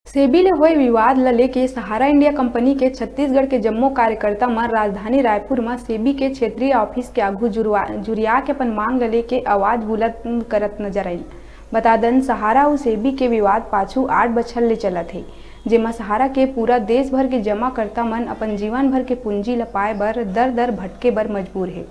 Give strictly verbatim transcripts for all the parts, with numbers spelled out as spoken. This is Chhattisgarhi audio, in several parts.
सेबी ले होए विवाद ल लेके सहारा इंडिया कंपनी के छत्तीसगढ़ के जम्मो कार्यकर्ता मन राजधानी रायपुर म सेबी के क्षेत्रीय ऑफिस के आघू जुरवा-, जुरिया के अपन मांग ल लेके आवाज बुलंद करत नजर आइल। बता दन, सहारा अउ सेबी के विवाद पाछू आठ बछर ले चलत हे, जेमा सहारा के पूरा देश भर के जमाकर्ता मन अपन जीवन भर के पूंजी ल पाए बर दर दर भटके बर मजबूर हे।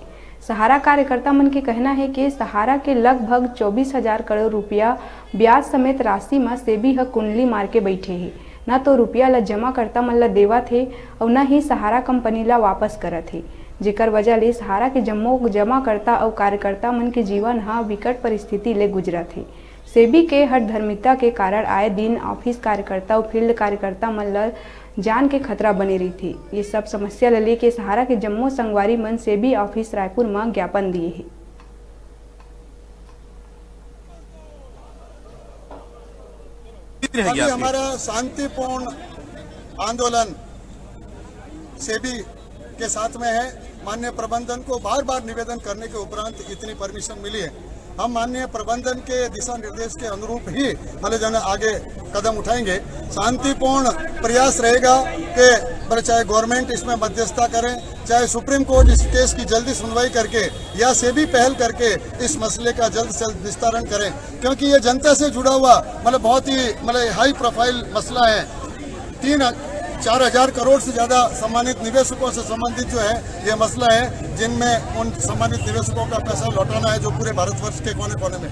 सहारा कार्यकर्ता मन के कहना हे कि सहारा के लगभग चौबीस हजार करोड़ रुपया ब्याज समेत राशि म सेबी ह कुंडली मार के बइठे हे, न तो रुपया ल जमाकर्ता मन ल देवत हे अउ न ही सहारा कंपनी ल वापस करत हे, जेकर वजह ले सहारा के जम्मो जमाकर्ता अउ कार्यकर्ता मन के जीवन ह विकट परिस्थिति ले गुजरत हे। सेबी के हठधर्मिता के कारण आए दिन ऑफिस कार्यकर्ता अउ फील्ड कार्यकर्ता मन ल जान के खतरा बने रहिथे। ये सब समस्या ल लेके सहारा के जम्मो संगवारी मन सेबी ऑफिस रायपुर म ज्ञापन दिए हे। अभी हमारा शांतिपूर्ण आंदोलन सेबी के साथ में है। माननीय प्रबंधन को बार बार निवेदन करने के उपरांत इतनी परमिशन मिली है। हम माननीय प्रबंधन के दिशा निर्देश के अनुरूप ही भले जन आगे कदम उठाएंगे। शांतिपूर्ण प्रयास रहेगा कि भले चाहे गवर्नमेंट इसमें मध्यस्थता करें, चाहे सुप्रीम कोर्ट इस केस की जल्दी सुनवाई करके या सेबी पहल करके इस मसले का जल्द से जल्द निस्तारण करें, क्योंकि ये जनता से जुड़ा हुआ मतलब बहुत ही मतलब हाई प्रोफाइल मसला है। तीन चार हजार करोड़ से ज्यादा सम्मानित निवेशकों से संबंधित जो है ये मसला है, जिनमें उन सम्मानित निवेशकों का पैसा लौटाना है जो पूरे भारतवर्ष के कोने कोने में